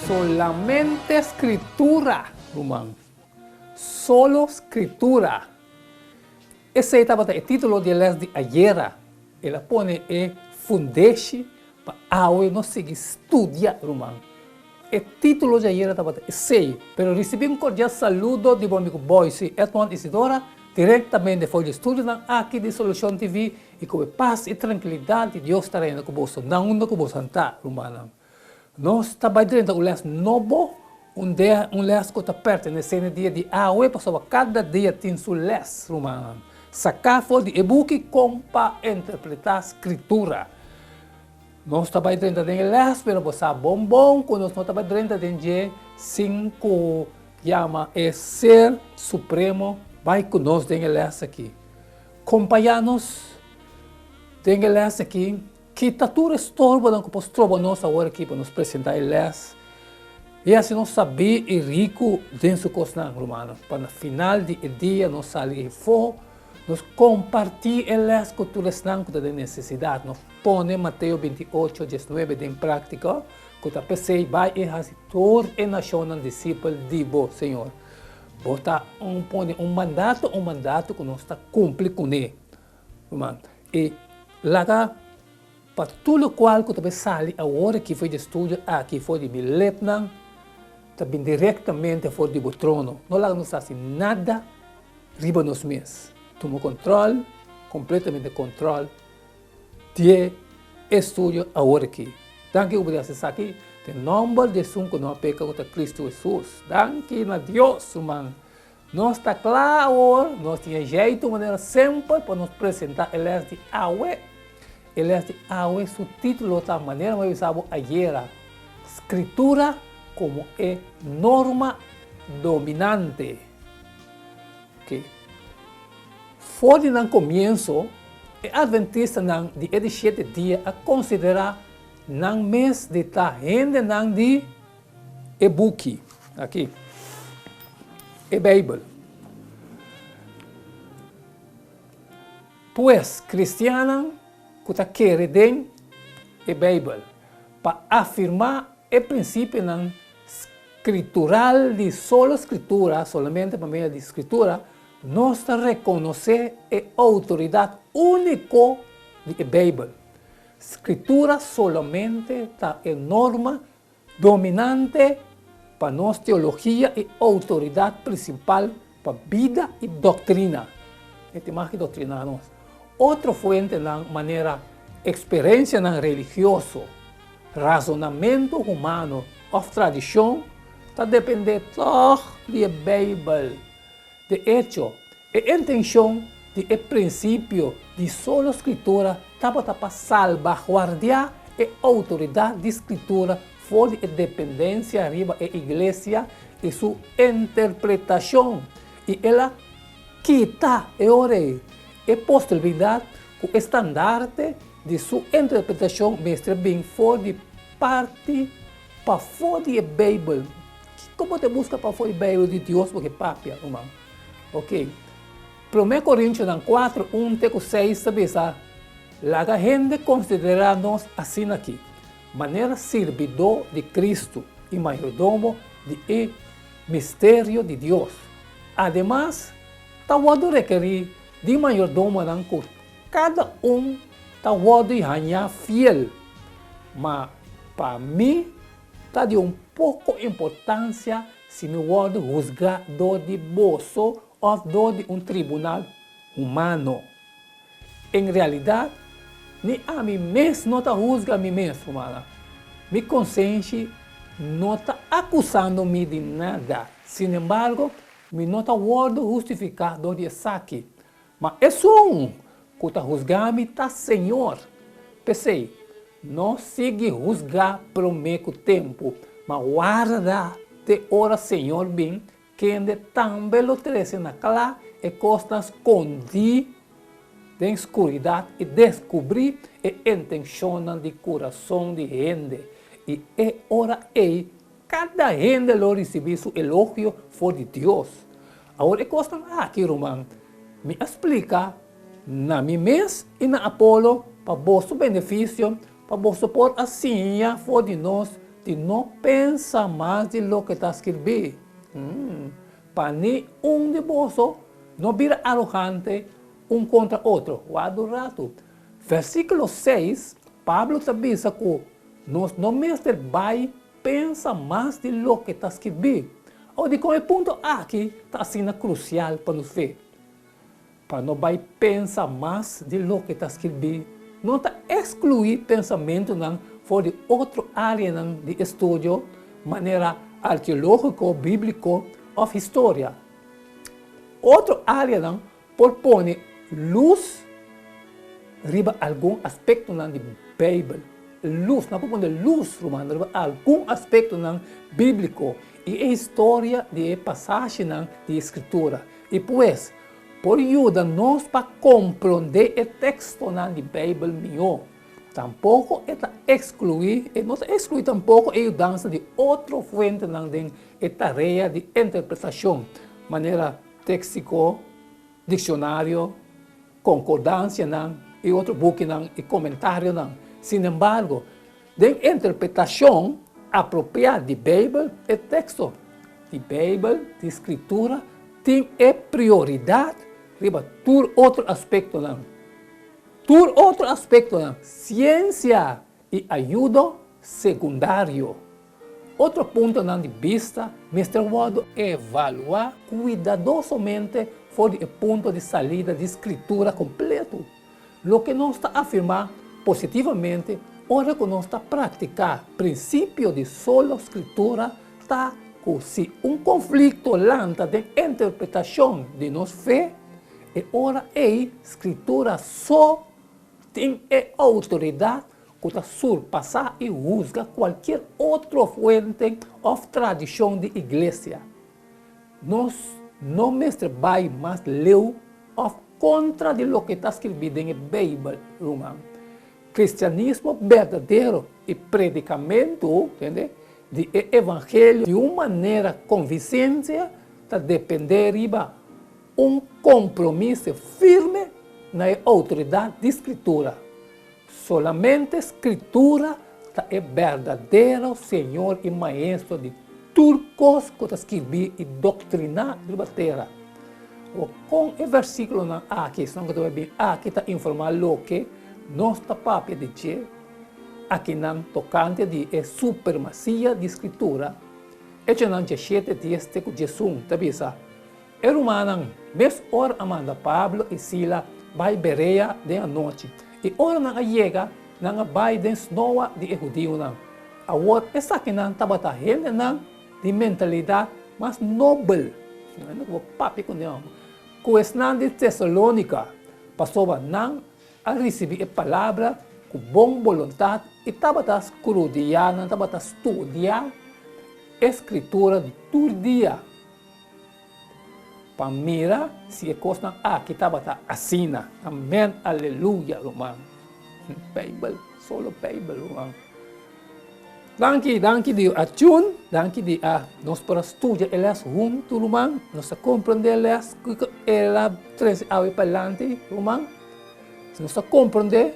Solamente Scritura, ruman. Solo Scritura. Esei tabata e título di e les di ayera. El a pone e fundeshi pa awe nos sigui studia, ruman. E título di ayera tabata esei. Pero risibí un kordial saludo di bo amigu Boyce Edmond Isidora direktamente for di e studionan aki di Solucion TV i ku e pas i trankilidat di Dios ta reina ku boso na unda ku boso ta, rumannan. Nos ta bai drenta un les nobo, un dia, un les ku ta pertenesé na e dia di awe, pasobra kada dia tin su les, rumannan. Saká for di e buki Kon pa Interpretá Skritura. Nos ta bai drenta den e les, pero bo sa bon bon ku nos no ta bai drenta den dje sin ku yama e Ser Supremo bai ku nos den e les aki. Kompañá nos den e les aki. Kita tur e storbonan ku por stroba nos awor aki pa nos presentá e lès i hasi nos sabí i riku den su kosnan, rumannan, pa na final di e dia nos sali efó, nos kompartí e lès ku tur esnan ku ta den nesesidat. Nos pone Mateo 28, 19 den práktika, ku ta p'esei bai i hasi tur e nashonnan disipel di bo, Señor. Bo ta un pone un mandato, un mandato ku nos ta kumpli kuné, ruman. I laga pa tur lokual ku ta bai sali awor aki for di e studio aki, for di mi lepnan, ta bin direktamente for di bo trono. No laga nos hasi nada riba nos mes. Tuma kontròl, kompletamente kontròl di e estudio awor aki. Danki ku bo ta hasi esaki den nòmber di esun ku no a peka ku ta Kristu Hesus. Danki na Dios, ruman. Nos ta kla awor, nos tin e jeitu manera simpel pa nos presentá e lès di awe. E lès di awe su título ta manera mi a bisa bo ayera, Skritura komo e norma dominante. Oke. For di nan komienso, e Adventistanan di e di shete dia a konsiderá nan mes di ta hendenan di E buki aki, e Beibel. Pues, kristiannan ku ta kere den e Beibel pa afirmá e prinsipionan skritural di solo Skritura, solamente pa medio di Skritura, nos ta rekonosé e outoridat úniko di e Beibel. Skritura solamente ta e norma Dominante pa nos teologia i outoridat prinsipal pa bida i doktrina. E tin mas ki doktrina nos. Otro fuentenan manera eksperensianan religioso, rasonamentu humano òf tradishon ta dependé tòg di e Beibel. De echo, e intenshon di e prinsipio di solo Skritura tabata pa salbaguardiá e outoridat di Skritura for di e dependensia riba e iglesia i su interpretashon, i el a kita e ora ei e posibilidat ku e standarte di su interpretashon mester bin for di parti pafó di e Beibel. Kiko bo ta buska pafó di Beibel di Dios bo ke papia, ruman? Ok. Promé Korintionan 4, 1 te ku 6 ta bisa, Laga hende konsiderá nos asin'akí, manera sirbidó di Kristu i mayordomo di e misterio di Dios. Ademas, ta wòrdu rekerí di mayordomonan ku kada un ta wòrdu hañá fiel. Ma pa mi ta di un poko importansia si mi wòrdu husgá dor di boso òf dor di un tribunal humano. En realidat, ni ami mes no ta husga mi mes, rumannan. Mi konsenshi no ta akusando mi di nada. Sinembargo, mi no ta wòrdu hustifiká dor di esaki. Ma esun ku ta husga mi ta Señor. P'esei, no sigui husga promé ku tempu, ma warda te ora Señor bin Kende tambe lo trese na kla e kosnan skondí den skuridat i deskubrí e intenshonnan di kurason di hende, i e ora ei kada hende lo risibí su elogio for di Dios. Awor e kosnan aki, ruman, mi a splika na mi mes i na Apolo pa boso benefisio, pa boso por a siña for di nos. di no pensa mas di loke ta skirbí. Pa ni un di boso no bira arogante un kontra otro. Wak un ratu. Versíkulo seis, Pablo ta bisa ku nos no mester bai pensa mas di loke ta skirbí. Awor dikon e punto aki ta asina krusial pa nos fe? Pa no bai pensa mas di loke ta skirbí no ta ekskluí pensamentunan for di otro áreanan di estudio manera arkeológiko, bíbliko òf historia. Otro áreanan por pone lus riba algun aspektonan di Beibel. Lus, nan por pone lus, ruman, riba algun aspektonan bíbliko i e historia di e pasashinan di e Skritura. I pues, por yuda nos pa komprondé e tekstonan di Beibel mihó. Tampoko e ta ekskluí, e no ta ekskluí tampoko e yudansa di otro fuentenan den e tarea di interpretashon, manera léksiko, dikshonario, konkordansianan i otro bukinan i komentarionan. Sinembargo, den interpretashon apropiá di Beibel, e teksto di Beibel, di Skritura, tin e prioridat riba tur otro aspektonan. Tur otro aspektonan, siensia i ayudo segundario. Otro puntonan di bista mester wòrdu evaluá kuidadosamente for di e punto di salida di Skritura kompletu. Loke nos ta afirmá positivamente ora ku nos ta praktiká prinsipio di solo Skritura ta ku si un konflikto lanta den interpretashon di nos fe, e ora ei Skritura so tin e outoridat ku ta surpasá i husga kualkier otro fuente òf tradishon di iglesia. Nos no mester bai mas leu òf kontra di loke ta skirbí den e Beibel, ruman. Kristianismo berdadero i predikamentu, tende, di e evangelio di un manera konvinsente ta dependé riba un kompromiso firme na e outoridat di Skritura. Solamente Skritura ta e berdadero Señor i Maestro di tur kos ku ta skirbí i doktriná riba tera. Awor, kon e versíkulonan aki, esnan ku ta bai bin aki, ta informá loke nos ta papia di dje akinan tokante di e supremasia di Skritura? Echonan diashete dies te ku diesun ta bisa, E rumannan mes ora a manda Pablo i Sila bai Berea den anochi, i ora nan a yega, nan a bai den snoa di e hudiunan. Awor esakinan tabata hendenan di mentalidat mas nobel, ku esnan di Tesalónika, pasobra nan a risibí e palabra ku bon boluntat i tabata skrudiá, nan tabata studia e Skritura tur dia. Pa mira si e kosnan aki tabata asina. Amen aleluya ruman. Beibel, solo Beibel ruman. Danki, danki di a tune, danki di a nos por a studia e les huntu ruman. Nos a komprende e les ku el a trese awe palanti ruman. Si nos a komprende,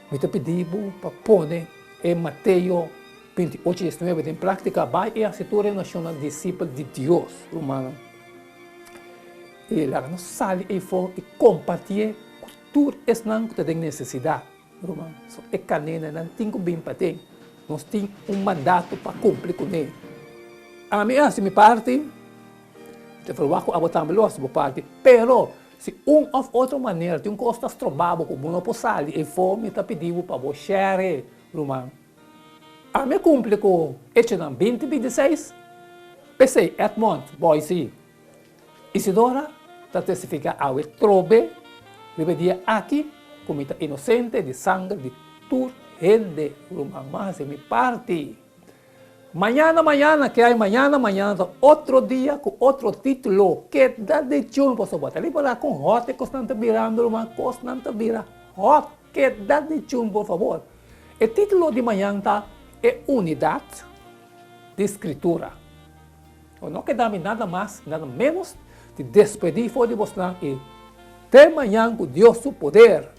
mi ta pidi bo pa pone e Mateo 28, 19 den práktika, bai i hasi tur e nashonnan disipel di Dios, rumannan. I laga nos sali eifó i kompartié ku tur esnan ku ta den nesesidat, ruman. So e kanenanan tin ku bin paden. Nos tin un mandato pa kumpli kuné. Ami a hasi mi parti, mi ta ferwagt ku abo tambe lo hasi bo parti. Pero si un òf otro manera tin un kos ta stroba bo ku bo no por sali eifó, mi ta pidi bo pa bo share, ruman. Ami a kumpli ku echonan 20 26, p'esei Edmond Boise Isidora ta testifiká awe trobe riba e dia aki ku mi ta inosente di sanger di tur hende ruman. M'a hasi mi parti. Mañana mañana ke ai mañana mañana ta otro dia ku otro titulo. Keda di chun pasobra bo ta ripará kon hòt e kosnan ta birando ruman, kosnan ta bira hòt. Keda di chun por fabor. E título di mañan ta E Unidat di Skritura. Bo no keda mi nada mas i nada ménos di despedí for di bosnan i te mañan ku Dios su poder.